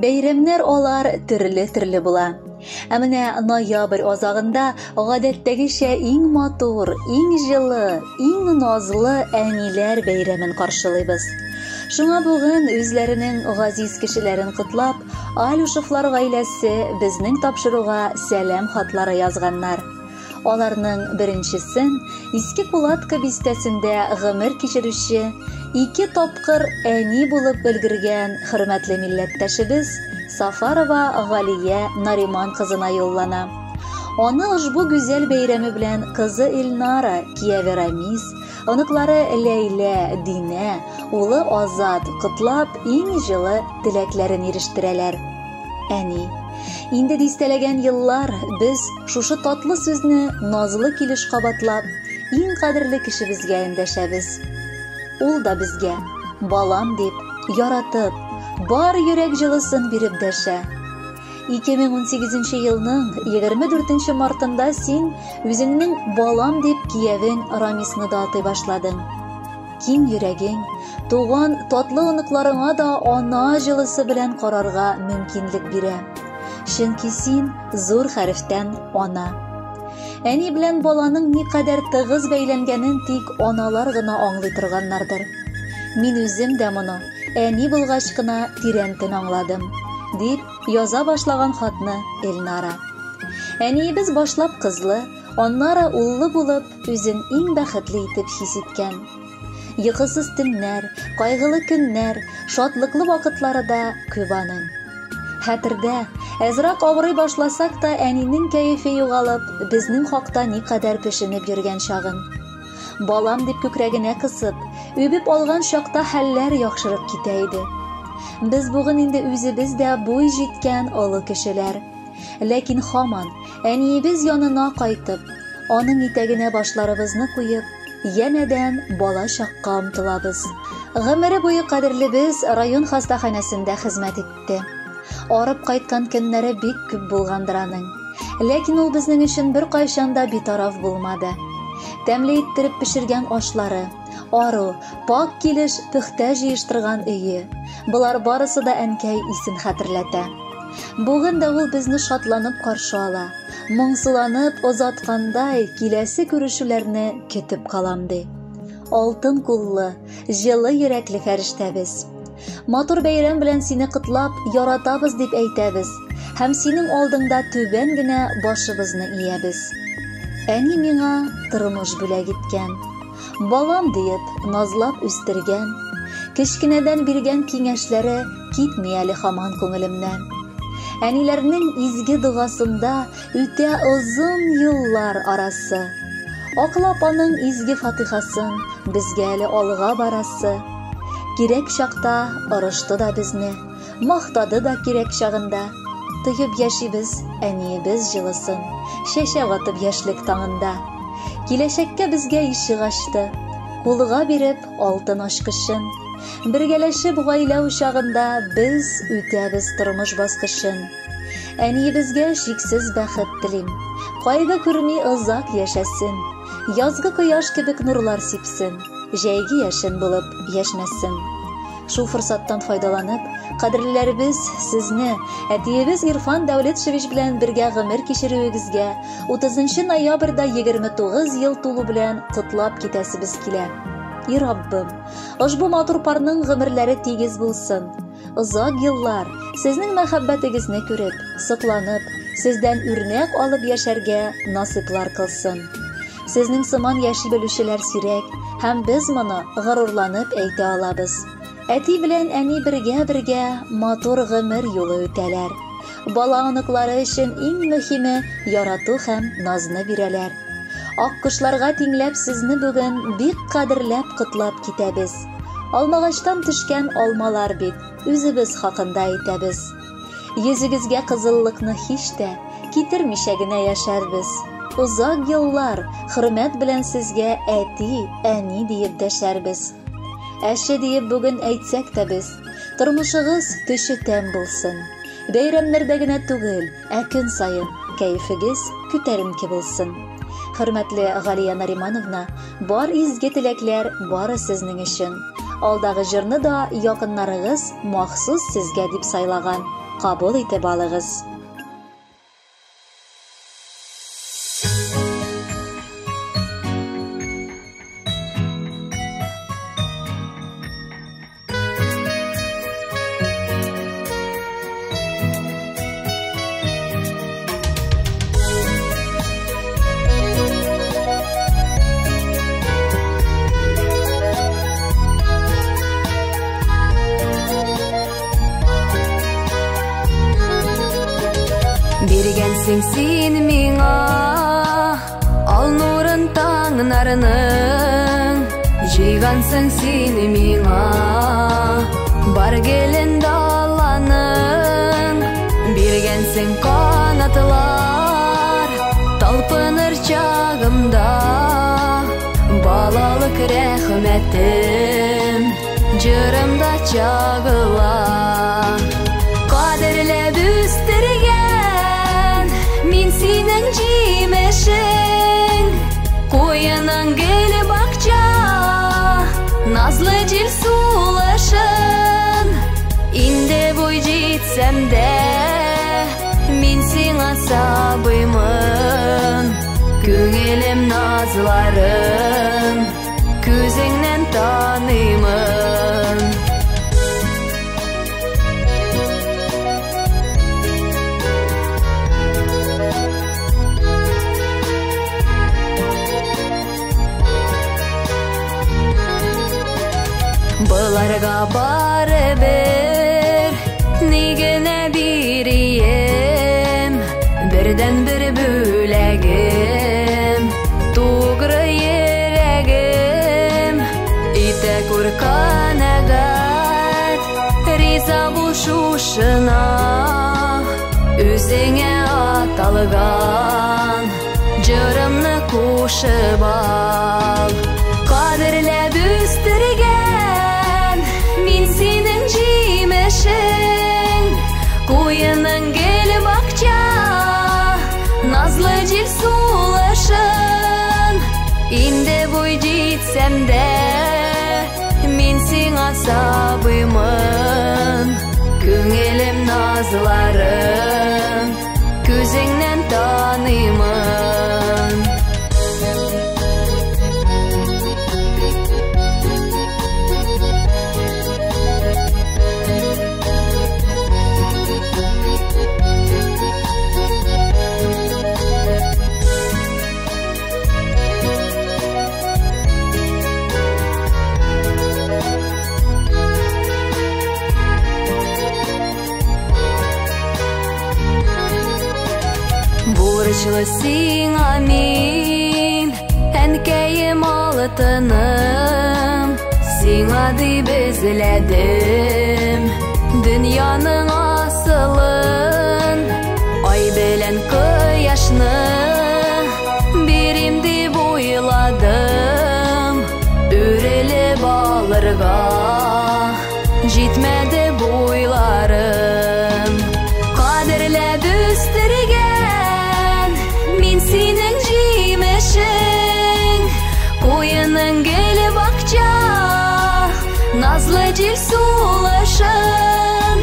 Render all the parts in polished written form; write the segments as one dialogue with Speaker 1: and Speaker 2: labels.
Speaker 1: Бәйрәмнәр алар төрле-төрле була. Ә менә ноябрь азагында гадәттәгечә иң матур, иң җылы, иң назлы әниләр бәйрәмен каршылыйбыз. Шуңа бүген үзләренең газиз кешеләрен котлап, Алюшевлар гаиләсе безнең тапшыруга сәлам хатлары язганнар. Аларның беренчесен Иске Кулатка бистәсендә гомер кичерүче, ике тапкыр әни булып өлгергән хөрмәтле милләттәшебез Сафарова Галия Нариман кызына юллана. Аны ошбу гүзәл бәйрәме белән кызы Эльнара, кияве Рамис, оныклары Ләйлә, Динә, улы Азат котлап, иң җылы теләкләрен ирештерәләр. Әни. Инде дистәләгән еллар без шушы татлы сүзне назлы килеш кабатлап, иң кадерле кешебезгә эндәшәбез. Ул да безгә, балам дип, яратып, бар йөрәк җылысын биреп дәшә. 2018 елның 24 мартында син үзеңнең балам дип киявең Рамисны да атый башладың. Киң йөрәгең, туган татлы оныкларыңа да ана җылысы белән карарга мөмкинлек бирә. Чөнки син зур хәрефтән ана. Әни белән баланың никадәр тыгыз бәйләнгәнен тик аналар гына аңлый торганнардыр. Мин үзем дә моны әни булгач кына тирәнтен аңладым, дип яза башлаган хатны Эльнара. Әниебез башлап кызлы, аннары уллы булып, үзен иң бәхетле итеп хис иткән. Йокысыз төннәр, кайгылы көннәр, шатлыклы вакытлары да күп аның. Хәтердә, әзрәк авырый башласак та әнинең кәефе югалып, безнең хакта никадәр пешенеп йөргән чагын. Балам дип күкрәгенә кысып, үбеп алган чакта хәлләр яхшырып китә иде. Без бүген инде үзебез дә буй җиткән олы кешеләр. Ләкин һаман әниебез янына кайтып, аның итәгенә башларыбызны куеп, янәдән бала чакка омтылабыз. Гомере буе кадерлебез район хастаханәсендә хезмәт итте. Арып кайткан көннәре бик күп булгандыр аның. Ләкин ул безнең өчен беркайчан да битараф булмады. Тәмле иттереп пешергән ашлары, ару, пакь килеш пөхтә җыештырган өе, болар барысы да әнкәй исен хәтерләтә. Бүген дә ул безне шатланып каршы ала. Моңсуланып озаткандай, киләсе күрешүләрне көтеп калам, ди. Алтын куллы, җылы йөрәкле фәрештәбез. Матур бәйрәм белән сине котлап, яратабыз дип әйтәбез һәм синең алдыңда түбән генә башыбызны иябез. Әни миңа тормыш бүләк иткән. Балам диеп, назлап үстергән. Кечкенәдән биргән киңәшләре китми әле һаман күңелемнән. Әниләрнең изге догасында үтә озын юллар арасы. Аклап аның изге фатихасын, безгә әле алга барасы. Кирәк чакта орышты да безне, мактады да кирәк чагында. Тоеп яшибез әниебез җылысын, чәчәк атып яшьлек таңында. Киләчәккә безгә ишек ачты, кулга биреп алтын ачкычын. Бергәләшеп гаилә учагында без үтәбез тормыш баскычын. Әниебезгә чиксез бәхет телим. Кайгы күрми озак яшәсен. Язгы кояш кебек нурлар сипсен. Җәйге яшен булып яшьнәсен. Шул форсаттан файдаланып, кадерлеләребез, сезне, әтиебез Ирфан Дәүлетшевич белән бергә гомер кичерүегезгә 30 ноябрьдә 29 ел тулу белән котлап китәсебез килә. И Раббым, ошбу матур парның гомерләре тигез булсын. Озак еллар сезнең мәхәббәтегезне күреп, сокланып, сездән үрнәк алып яшәргә насыйплар кылсын. Сезнең сыман яши белүчеләр сирәк, һәм без моны горурланып әйтә алабыз. Әти белән әни бергә-бергә матур гомер юлы үтәләр. Бала оныклары өчен иң мөһиме ярату һәм назны бирәләр. Аккошларга тиңләп сезне бүген бик кадерләп котлап китәбез. Алмагачтан төшкән алмалар бит, үзебез хакында әйтәбез. Йөзегезгә кызыллыкны һич тә китермичә генә яшәрбез. Озак еллар хөрмәт белән сезгә әти, әни диеп дәшәрбез. Әче диеп бүген әйтсәк тә без, тормышыгыз төче тәм булсын. Бәйрәмнәрдә генә түгел, ә көн саен кәефегез күтәренке булсын. Хөрмәтле Галия Наримановна, бар изге теләкләр бары сезнең өчен. Алдагы җырны да якыннарыгыз махсус сезгә дип сайлаган. кабул итеп алыгыз.
Speaker 2: Биргәнсең син миңа ал нурын таңнарның, җыйгансың син миңа бар гелен даланың. Биргәнсең канатлар талпыныр чагымда, балалык рәхмәтем җырымда чагыла. Кадерләп үстергән мин синең җимешең, куеның гел бакча, назлы җил сулышын. Инде буй җитсәм дә, мин сиңа сабыймын. Күңелем назларын күзеңнән таныймын. Боларга барыбер ни генә бирим, бердән-бер бүләгем тугры йөрәгем. Итә күр канәгать, риза бул шушына, үзеңә аталган җырымны кушып ал. Кадерләп үстергән мин синең җимешең, куеның гел бакча, назлы җил сулышын. Инде буй җитсәм дә, мин сиңа сабыймын. Күңелем назларын күзеңнән таныймын. Бурычлы сиңа мин, әнкәем алтыным, сиңа дип эзләдем дөньяның асылын. Ай белән кояшны бирим дип уйладым, үрелеп алырга җитмәде буйларым. Кадерләп үстергән мин синең җимешең, куеның гел бакча, назлы җил сулышын.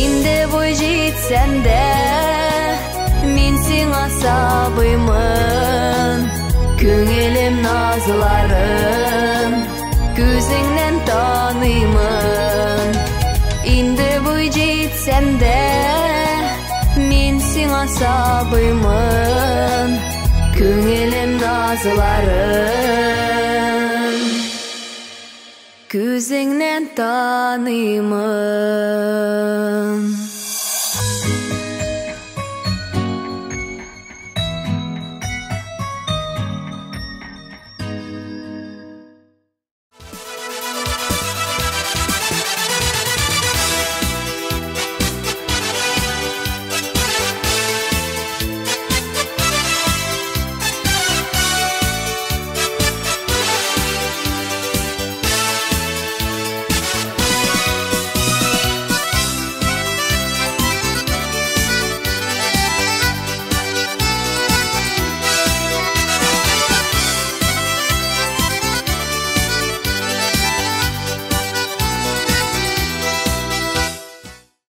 Speaker 2: Инде буй җитсәм дә, мин сиңа сабыймын. Күңелем назларын күзеңнән таныймын. Инде буй җитсәм дә, мин сиңа сабыймын. Күңелем назларын күзеңнән таныймын.